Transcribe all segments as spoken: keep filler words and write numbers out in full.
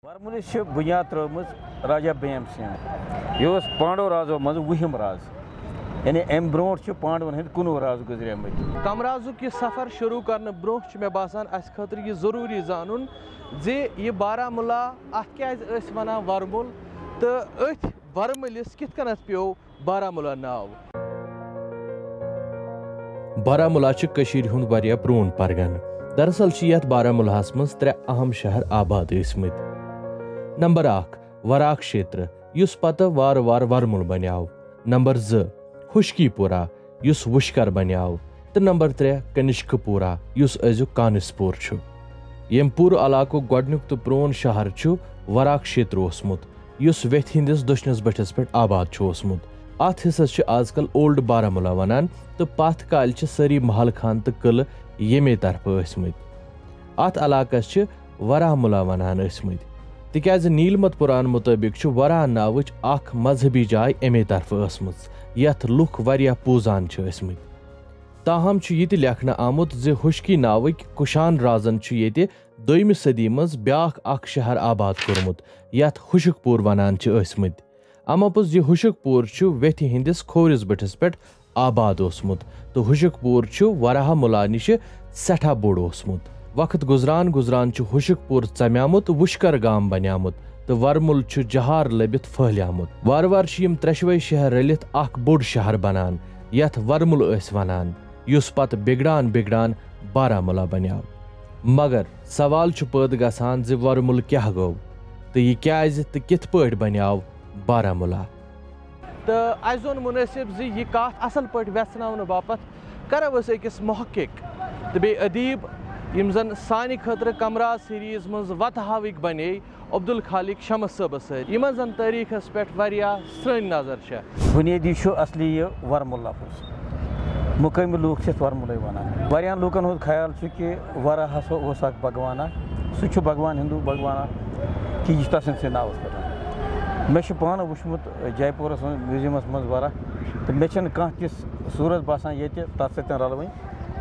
ورمُلِس چھِ بُنیاد ترٲومٕژ راجا بھیم سنگھ۔ یہِ اوس پانڈو رازو منٛز وُہِم راز، یعنی اَمہِ برونٛٹھ چھِ پانڈوَن ہٕنٛدۍ کُنوُہ راز گُزریمٕتۍ۔ کمرازُک یہِ سفر شروع کرنہٕ برونٛہہ چھُ مےٚ باسان اَسہِ خٲطرٕ یہِ ضروٗری زانُن زِ یہِ بارہمولہ، اَتھ کیٛازِ ٲسۍ وَنان ورمُل تہٕ أتھۍ ورمُلِس کِتھ کٔنٮ۪تھ پیوٚو بارہمولہ ناو؟ بارہمولہ چھِ کٔشیٖرِ ہُنٛد واریاہ پرٛون پرگنہٕ۔ دراصل چھِ یتھ بارہمولہس منٛز ترٛےٚ اہم شہر آباد ٲسۍمٕتۍ۔ نمبر اکھ، وراہ کھیتر، یُس پتہٕ وارٕ وارٕ ورمُل بنیٛاو۔ نمبر زٕ، ہُشکی پورہ، یُس وُشکر بنیٛاو۔ تہٕ نمبر ترٛےٚ، کنشک پورہ، یُس أزیُک کانس پوٗر چھُ۔ ییٚمہِ پوٗرٕ علاقُک گۄڈٕنیُک تہٕ پرٛون شہر چھُ وراہ کھیتر اوسمُت، یُس ویٚتھِ ہٕنٛدِس دٔچھنِس بٔٹھِس پٮ۪ٹھ آباد چھُ اوسمُت۔ اَتھ حصس چھِ آز کل اولڈ بارہمولہ ونان تہٕ پتھ کالہِ چھِ سٲری محل خان تہٕ قلعہٕ ییٚمے طرفہٕ ٲسمٕتۍ۔ اَتھ علاقس چھِ وراہمولہ ونان ٲسمٕتۍ، تِکیازِ نیلمت پُران مُطٲبِق چھُ وراہ ناوٕچ اکھ مذہبی جاے اَمے طرفہٕ ٲسمٕژ، یَتھ لُکھ واریاہ پوٗزان چھِ ٲسمٕتۍ۔ تاہم چھُ یہِ تہِ لیکھنہٕ آمُت زِ ہُشکی ناوٕکۍ کُشان رازن چھُ ییٚتہِ دوٚیمہِ صدی منٛز بیاکھ اکھ شہر آباد کوٚرمُت، یَتھ ہُشک پوٗر ونان چھِ ٲسمٕتۍ۔ اما پوٚز یہِ ہُشک پوٗر چھُ ویٚتھِ ہٕنٛدِس کھورِس بٔٹھِس پٮ۪ٹھ آباد اوسمُت تہٕ ہُشک پوٗر چھُ وراہ مُلا نِشہِ سٮ۪ٹھاہ بوٚڑ اوسمُت۔ وقت گُزران گُزران چھُ ہُشک پوٗر ژمیومُت تہٕ وُشکر گام بنیومُت تہٕ ورمُل چھُ جہار لٔبِتھ پھٔہلیومُت۔ وارٕ وارٕ چھِ یِم ترٛٮ۪شوَے شہر رٔلِتھ اکھ بوٚڑ شہر بنان، یَتھ ورمُل ٲسۍ ونان، یُس پتہٕ بگڑان بگڑان بارہمولہ بنیو۔ مگر سوال چھُ پٲدٕ گژھان زِ ورمُل کیٛاہ گوٚو تہٕ یہِ کیٛازِ تہٕ کِتھ پٲٹھۍ بنیو بارہمولہ؟ تہٕ اَسہِ زون مُنٲسِب زِ یہِ کَتھ اَصٕل پٲٹھۍ وٮ۪ژھناونہٕ باپتھ کَرو أسۍ أکِس محقق تہٕ بیٚیہِ ادیٖب، یِم زَن سانہِ خٲطرٕ کمراز سیٖریٖز منٛز وَتہٕ ہاوٕکۍ بَنے عبدالخالق شمس صٲبَس سۭتۍ، یِمَن زَن تٲریٖخَس پٮ۪ٹھ واریاہ سرٛنۍ نظر چھےٚ۔ بُنیٲدی چھُ اصلی یہِ ورمُل لفظ۔ مُقٲمی لوٗکھ چھِ یَتھ ورمُلے وَنان۔ واریاہَن لوٗکَن ہُنٛد خیال چھُ کہِ وراہَس اوس اَکھ بھگوان اَکھ، سُہ چھُ بھگوان ہِندوٗ بھگوان اَکھ، کہِ یہِ چھُ تَسٕنٛدسٕے ناوَس پٮ۪ٹھ۔ مےٚ چھُ پانہٕ وٕچھمُت جے پوٗرَس منٛز میوٗزیَمَس منٛز وراہ، تہٕ مےٚ چھَنہٕ کانٛہہ تِژھ صوٗرت باسان ییٚتہِ تَتھ سۭتۍ رَلوٕنۍ،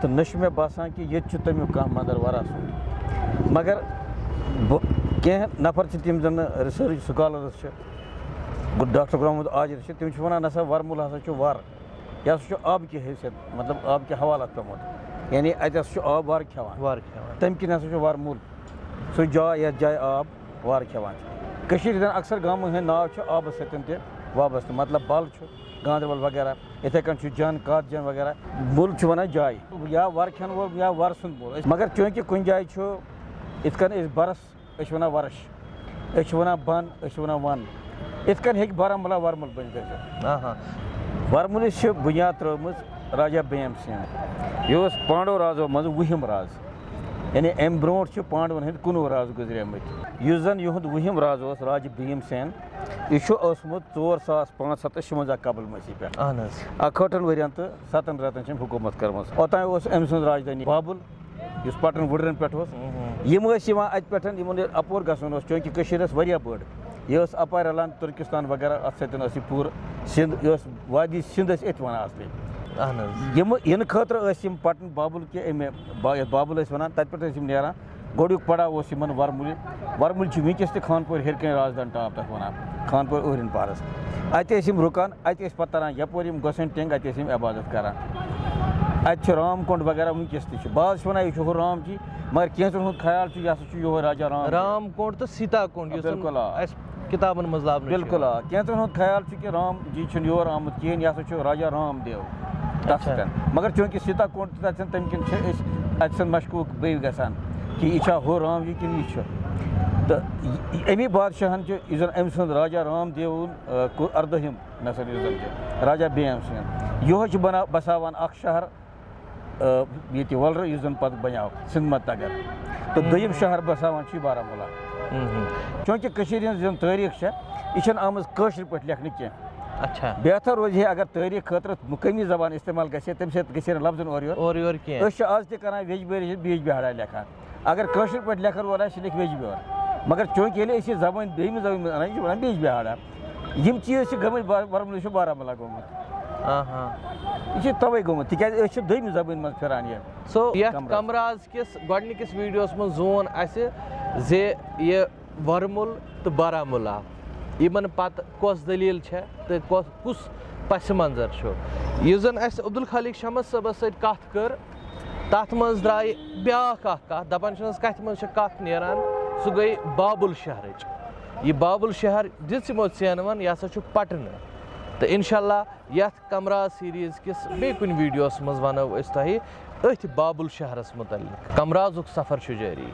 تہٕ نہ چھُ مےٚ باسان کہِ ییٚتہِ چھُ تَمیُک کانٛہہ مَندَر وراہ سُنٛد۔ مگر بہٕ، کینٛہہ نفر چھِ تِم زَن research scholars چھِ، ڈاکٹر غلام محمد عاجز چھِ، تِم چھِ وَنان نہ سا ورمُل ہسا چھُ وَر، یہِ ہسا چھُ آبہٕ کہِ حیثیت، مطلب آبہٕ کہِ حوالہٕ اَتھ پیوٚمُت، یعنی اَتہِ ہسا چھُ آب وَر کھٮ۪وان۔ وَر کھٮ۪وان۔ تَمہِ کِنۍ ہسا چھُ ورمُل سُہ جاے، یَتھ جایہِ آب وَر کھٮ۪وان چھِ۔ کٔشیٖرِ ہٕنٛدٮ۪ن اکثر گامَن ہٕنٛدۍ ناو چھِ آبَس سۭتۍ تہِ وابستہٕ، مطلب بَل چھُ، گاندربل وغیرہ، یِتھَے کٔنۍ چھُ جَن، کاتھ جَن وغیرہ۔ مُل چھُ وَنان جاے یا وَر کھٮ۪ن وول یا وَر سُنٛد مُل۔ مگر چوٗنٛکہِ کُنہِ جایہِ چھُ، یِتھ کٔنۍ أسۍ بَرَس أسۍ چھِ وَنان وَرٕش، أسۍ چھِ وَنان بَن، أسۍ چھِ وَنان وَن۔ یِتھ کٔنۍ ہیٚکہِ بارہمولہ وَرمُل بٔنِتھ۔ آہا۔ وَرمُلِس چھِ بُنیاد ترٲومٕژ راجا بھیم سِنگھ۔ یہِ اوس پانڈو رازو منٛز وُہِم راز، یعنی اَمہِ برونٛٹھ چھِ پانڈوَن ہٕنٛدۍ کُنوُہ راز گُزریمٕتۍ۔ یُس زَن یِہُنٛد وُہِم راز اوس، راجہ بھیم سین، یہِ چھُ اوسمُت ژور ساس پانٛژھ ہَتھ تہٕ شُوَنزاہ قبل مسیح پٮ۪ٹھ۔ اہن حظ۔ اَکہٲٹھَن ؤرِین تہٕ سَتَن رٮ۪تَن چھِ أمۍ حکوٗمت کٔرمٕژ۔ اوٚتام اوس أمۍ سُنٛد راجدھانی بابل، یُس پٹن وُڈرن پٮ۪ٹھ اوس۔ مہم۔ یِم ٲسۍ یِوان اَتہِ پٮ۪ٹھ، یِمن ییٚلہِ اَپور گژھُن اوس، چوٗنٛکہِ کٔشیٖر ٲس واریاہ بٔڑ، یہِ ٲس اَپارِ رَلان تُرکِستان وغیرہ، اَتھ سۭتۍ ٲس یہِ پوٗرٕ سِنٛد، یہِ ٲس وادی سِنٛد ٲسۍ أتھۍ وَنان اَصلی۔ اہن حظ۔ یِم یِنہٕ خٲطرٕ ٲسۍ یِم پٹن بابل کہِ اَمہِ با-، یَتھ بابل ٲسۍ وَنان، تَتہِ پٮ۪ٹھ ٲسۍ یِم نیران۔ گۄڈٕنیُک پڑاو اوس یِمن ورمُلہِ۔ ورمُلۍ چھِ وٕنکیٚس تہِ خانپورِ ہیٚرِ کَنہِ رازدان ٹاپ تَتھ وَنان، خانپورِ اوہرِن پارس۔ اَتہِ ٲسۍ یِم رُکان، اَتہِ ٲسۍ پَتہٕ تَران یَپٲرۍ یِم گۄسٲنۍ ٹٮ۪نٛگ، اَتہِ ٲسۍ یِم عبادت کَران۔ اَتہِ چھُ رام کُنڈ وغیرہ وٕنکیٚس تہِ چھُ۔ بعض چھِ وَنان یہِ چھُ ہُہ رام جی، مگر کینٛژَن ہُنٛد خیال چھُ یہِ ہسا چھُ یِہوٚے راجا رام۔ رام کُنڈ تہٕ سیتا کُنڈ، یُس زَن بِلکُل، آ۔ اَسہِ کِتابَن منٛز لَبنہٕ چھُ بِلکُل، یِوان۔ آ۔ کینٛژَن ہُنٛد خیال چھُ کہِ رام جی چھُنہٕ یور آمُت کِہیٖنۍ، یہِ ہسا چھُ راجا رام دیو تَتھ اچھا۔ سۭتۍ۔ مگر چوٗنٛکہِ سیتا کُنڈ تہٕ تَتہِ چھِنہٕ، تَمہِ کِنۍ چھِ أسۍ اَتہِ سۭتۍ مشکوٗک بیٚیہِ گژھان کہِ یہِ چھا ہُہ رام جی کِنہٕ یہِ چھُ۔ تہٕ یہِ، اَمی بادشاہَن چھُ، یُس زَن أمۍ سُنٛد راجا رام دیوُن، آ، کُ-، اَردٲہِم نسل یُس زَن چھُ، راجا بیم سِنگھ، یِہوٚے چھُ بنا-، بساوان اکھ شہر، آ، ییٚتہِ وۄلرٕ، یُس زَن پتہٕ بنیو سِنٛدمت نگر۔ تہٕ دوٚیِم شہر بساوان چھُ یہِ بارہمولہ۔ مہم۔ چوٗنٛکہِ کٔشیٖرِ ہٕنٛز یُس زَن تٲریٖخ چھےٚ، یہِ چھَنہٕ آمٕژ کٲشِر پٲٹھۍ لیکھنہٕ کینٛہہ۔ اچھا۔ بہتر روزِ ہے اگر تٲریٖخ خٲطرٕ مُقٲمی زبان استعمال گژھِ ہے، تَمہِ سۭتۍ گژھِ ہے نہٕ لفظن اورٕ یورٕ۔ اورٕ یورٕ کینٛہہ۔ أسۍ چھِ آز تہِ کران ویجبیٲرۍ چھِ بیج بہاڑا لیکھان۔ اگر کٲشِر پٲٹھۍ لیکھن وول آسہِ، سُہ لیکھِ ویجبیور۔ مگر چوٗنٛکہِ ییٚلہِ أسۍ یہِ زبٲنۍ بیٚیہِ زبٲنۍ منٛز اَنان، یہِ چھِ وَنان بیج بہاڑا۔ یِم چیٖز چھِ گٔمٕتۍ بار-، ورمُلہِ چھُ بارہمولہ گوٚمُت۔ آہا۔ یہِ چھُ تَوَے گوٚمُت، تِکیٛازِ أسۍ چھِ دوٚیمہِ زبٲنۍ منٛز پھِران یہِ۔ So، یَتھ کمرَس۔ کمراز کِس گۄڈٕنِکِس ویٖڈیوَس منٛز زون اَسہِ زِ یہِ ورمُل تہٕ بارہمولہ، یِمن پتہٕ کۄس دٔلیٖل چھےٚ تہٕ کۄس، کُس پس منظر چھُ۔ یُس زن اسہِ عبدالخالق شمس صٲبس سۭتۍ کتھ کٔر، تتھ منٛز درٛایہِ بیٛاکھ اکھ کتھ، دپان چھِنہٕ حظ، کتھِ منٛز چھِ کتھ نیران، سُہ گٔے بابل شہرٕچ۔ یہِ بابل شہر دِژ یِمو ژینوَن، یہِ ہسا چھُ پٹنہٕ۔ تہٕ انشاءاللہ یتھ کمراز سیریز کِس بیٚیہِ کُنہِ ویڈیوس منٛز ونو أسۍ تۄہہِ أتھۍ بابل شہرس متعلق۔ کمرازُک سفر چھُ جٲری۔